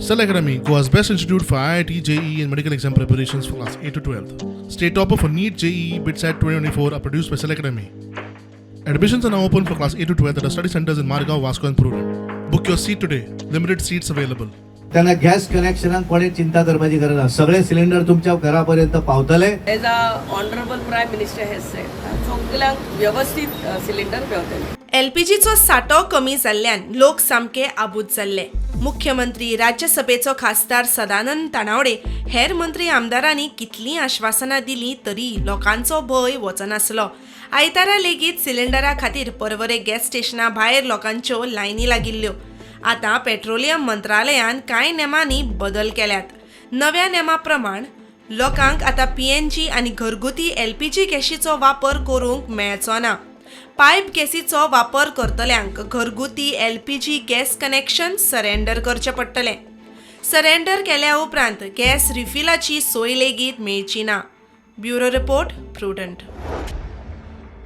Cell Academy, Goa's best institute for IIT, JEE, and medical exam preparations for class 8 to 12. State topper for NEET, JEE, BITSAT 2024 are produced by Cell Academy. Admissions are now open for class 8 to 12 at our study centers in Margao, Vasco, and Prudent. Book your seat today. Limited seats available. त्यांना gas कनेक्शनाक कोणें चिंता करपाची गरज ना. सगळे cylinder तुमच्या घरा पर्यंत पावतले. As a honourable prime minister has said, सगल्यांक व्यवस्थीत सिलिंडर मेवतले. एलपीजीचो सांठो कमी जाल्ल्यान लोक सामके आबूज जाल्ले. मुख्यमंत्री, राज्यसभेचो खासदार सदानंद तानावडे, हेर मंत्री, आमदारांनी कितलीं आश्वासनां दिलीं तरी लोकांचो भंय वचनासलो. आयतारा लेगीत सिलिंडरा खातीर पर्वरे गॅस स्टेशना भायर लोकांच्यो लायनी लागिल्ल्यो. आतां पेट्रोलियम मंत्रालयान कांय नेमांनी बदल केल्यात. नव्या नेमा प्रमाण लोकांक आतां पीएनजी आनी घरगुती एलपीजी गॅशीचो वापर करूंक मेळचो ना. पायप गॅसीचो वापर करतल्यांक घरगुती एलपीजी गॅस कनेक्शन सरेंडर करचें पडटलें. सरेंडर केल्या उपरांत गॅस रिफिलाची सोय लेगीत मेळची ना. Bureau report, Prudent.